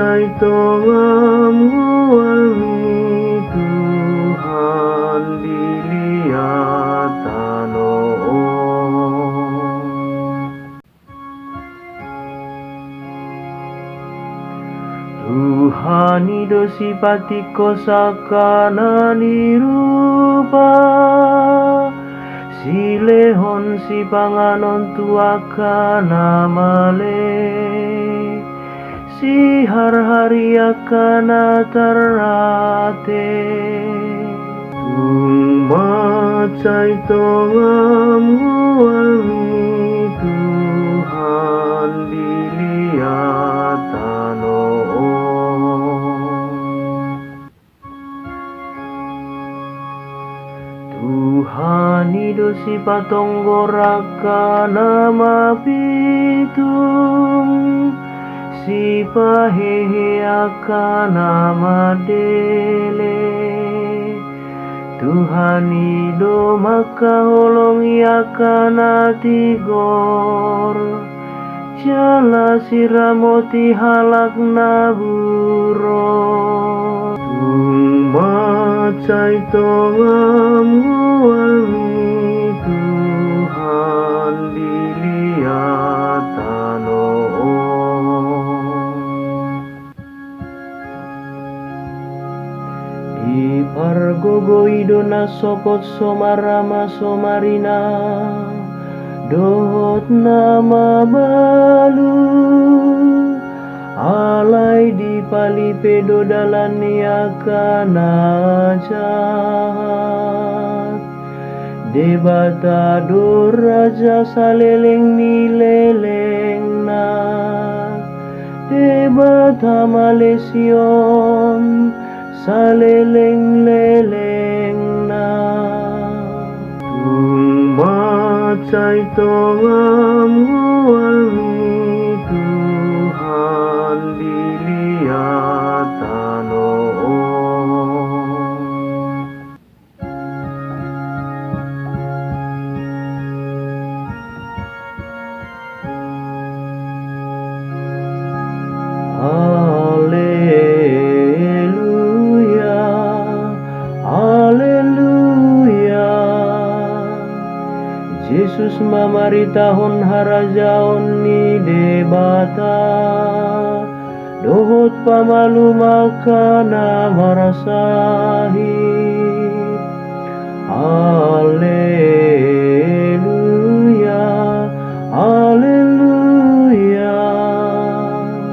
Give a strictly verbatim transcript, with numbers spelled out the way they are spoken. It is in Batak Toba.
Sai tongam goalmi Tuhan di liat tano on. Tuhan i do sipatingkos angka na nirupa, silehon sipanganon tu angka na male, siharhari angka na tarrate. Tung mansai tongam goalmi Tuhan di liat tano on. Tuhan i do sipatonggor angka na mapitung, sipahehe angka na mandele. Tuhan i do mangkaholongi angka na tigor, jala siramoti halak na buron. Tung mansai tongam goalmi Tuhan di liat tano on. Dipargogoi do na sopot so marama so marina, dohot na mabalu, alai dipalipe do dalan ni angka na jahat. Debata do raja saleleng ni lelengna, Debata malesion saleleng-lelengna. Tung mansai tongam goalmi Tuhan di liat tano on. Haleluya, haleluya. Jesus ma maritahon harajaon ni Debata dohot pamalum angka na marsahit. Haleluya.